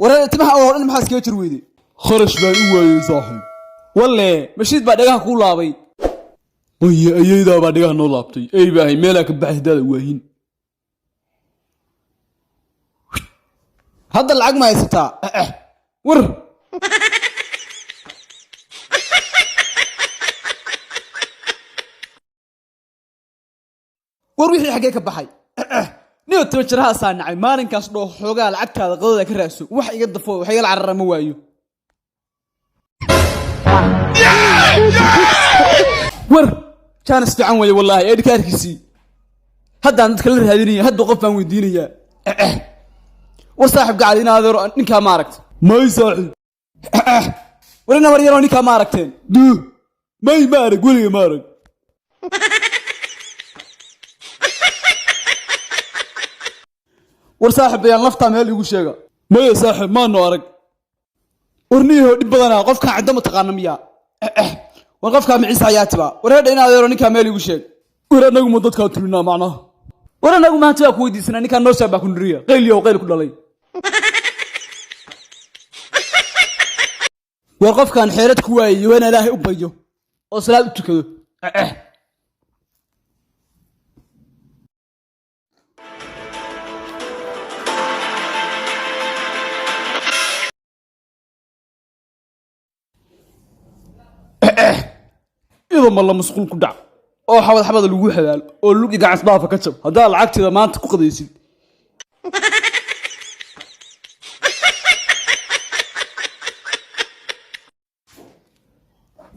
Wareer, timaha oo dhan maxaa iskaga jir weyday? Kharash baan u waayey, saaxiib. Walle, mashiid baa dhagaha kuu laabay. Maye, ayeydaa baa dhagaha noo laabtay. Ey baahay, meelaa ka baxay hadaada waahin. Hadda lacag ma haysataa? War, war, wixii xaggee ka baxay? Niyo timo jarahaasaa nacay maalinkaas dhoo. Xoogaa lacagtaada qadada ka raadso. Wax iga dafo, wax igala carara ma waayo. War, jaanis fiican weeye wallaahi. Ee dhikaarkiisii haddaan dadka la raadinaya, hadda qof baan weydiinayaa. War saaxib gacali, in adeero, ninkaa ma aragta? May, saaxiib. War ina war yaroo, ninkaa ma aragteen? Duh, may, ma arag, weliga ma arag. War saaxib bayaan, laftaa meel igu sheega. Maya saaxiib, maanu arag. War niyaho, dhib badanaa qofkaan. Ciddo ma taqaana miyaa? War qofkaa maciise ayaa tiba. War hedha, in adeero, ninkaa meel igu sheeg. War annagu ma dadkaa tulinaa macnaha? War anagu maanta waa ku weydiisanaa. Ninkaan noo shaab baa ku niriya. Qayliyow, qayl ku dhalay. War qofkaan xeerad ku waayayo waa in Ilaahay u baryo oo salaad u tukado. Idama la masquul ku dhac oo xabad xabada lagu xabaalo oo lugi gacan isdhaafa ka jab haddaa lacagteeda maanta ku qadaysid.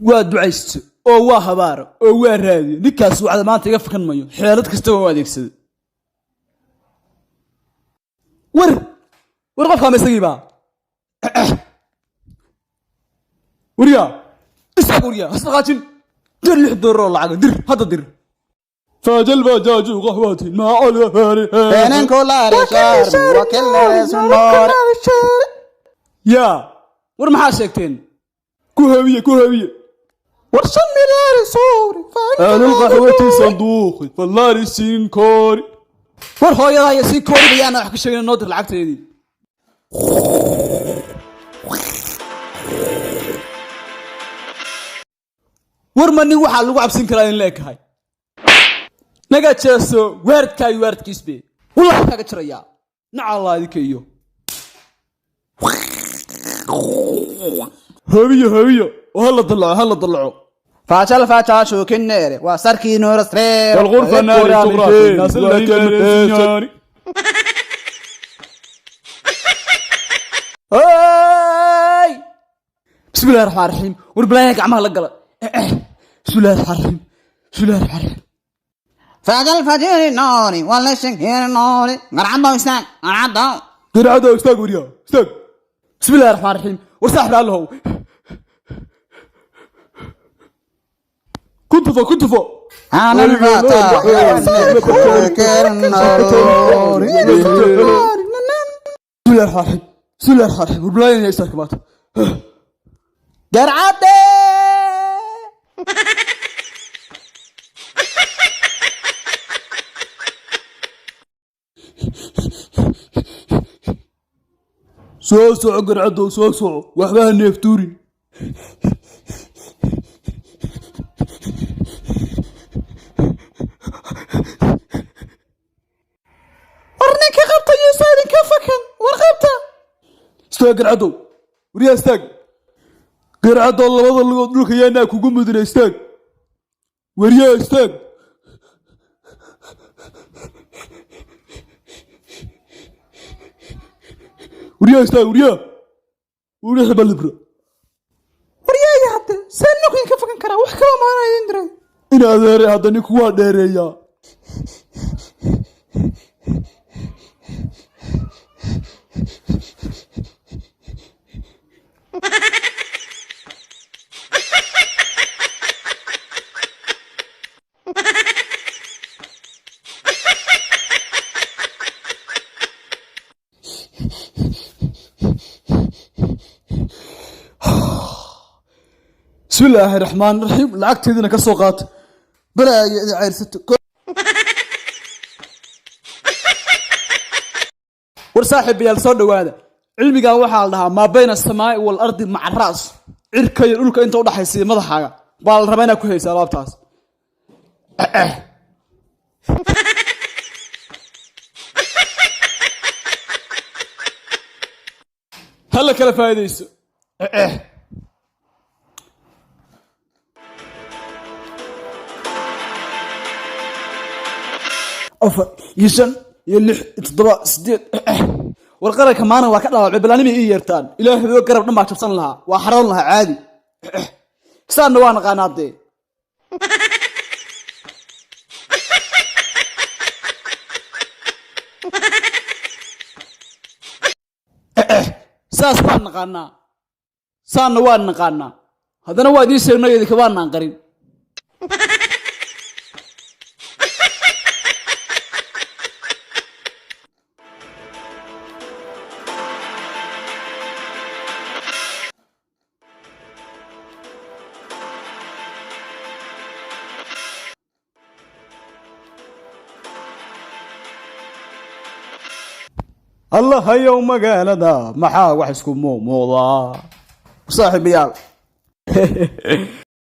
Waa ducaysto oo waa habaaro oo waa raadiyo. Ninkaas wacda maanta iga fakan mayo. Xeelad kastaba u adeegsaday. War, war, qofkaa ma isagii baa? Waryaa, istaag! Waryaa, hasdhaqaajin. Dir $6 oo lacaga, dir hadda, dir. فاجل بجاج قهوة مع Yaa, war maxaa sheegteen? Ku habiye, ku habiye. War 5 milyaari suuri. أهل القهوة صندوق فلاري سينكوري. War hooyadaa iyo sii koori bayaana wax ka sheegin. Noo dir lacagteedii. War ma nin waxaa lagu cabsin karaa in leekahay naga jeeso? Waaridkaa iyo waaridkiisbe wallahi kaaga jirayaa. Nacallaa idinka iyo Habiye, habiye, وهلا طلعوا، هلا طلعوا. فاجل فاجاشو كنيري وسركي نور سرير. والغرفة ناري جغرافي الناس اللي Hey! بسم الله الرحمن الرحيم. War balaaya gacmaha la gala. بسم الله الرحمن الرحيم، بسم الله الرحمن الرحيم. فاجل فاجيري نوري ولا شنكير نوري قرعدو استاك قرعدو. قرعدو، استاك وريا، استاك. بسم الله الرحمن الرحيم. War saaxib allow. كنت فوق، كنت فوق. انا الفتى نوري. بسم الله الرحمن الرحيم، بسم الله الرحمن الرحيم. War balaaya istaag maanta. قرعدي. Soo soco garcadow, soo soco, waxba ha neeftuurin. War ninka qabta yuusa idinka fakan. War qabta. Istaag garcadow, waryaa, istaag garcadow. Labada lugood dhulka yaanaa kugu mudina. Istaag waryaa, istaag. Waryaa, istaag waryaa, wixii balibra. War yaaya, hadde see ninku idinka fakan karaa? Wax kaloo maana idin diray. In adeere, hadda ninku waa dheereeyaa. بسم الله الرحمن الرحيم. Lacagteedina ka soo qaata. Balaayo idin ceyrsato. War saaxiibayaal, soo dhowaada. Cilmigan waxaa la dhahaa maa bayna asamaa'i wal ardi maca raas, cirka iyo dhulka inta udhaxaysa iyo madaxaaga baa la rabaa inaad ku haysa alaabtaas. Hala kala faa'iidayso. Afar iyo shan iyo lix iyo toddoba, sideed. War qaranka maana waa ka dhaawacmay, balaanimay ii yeertaan. Ilaahay oo garab dhan baa jabsan lahaa, waa xaroon lahaa caadi. Saanna waa naqaanaa dee. Saas waan naqaanaa, saanna waan naqaanaa, haddana waa idiin sheegnay, idinka waanaan qarin. Allahayow, magaalada maxaa wax isku muuqmuuqdaa, saaxiibayaal?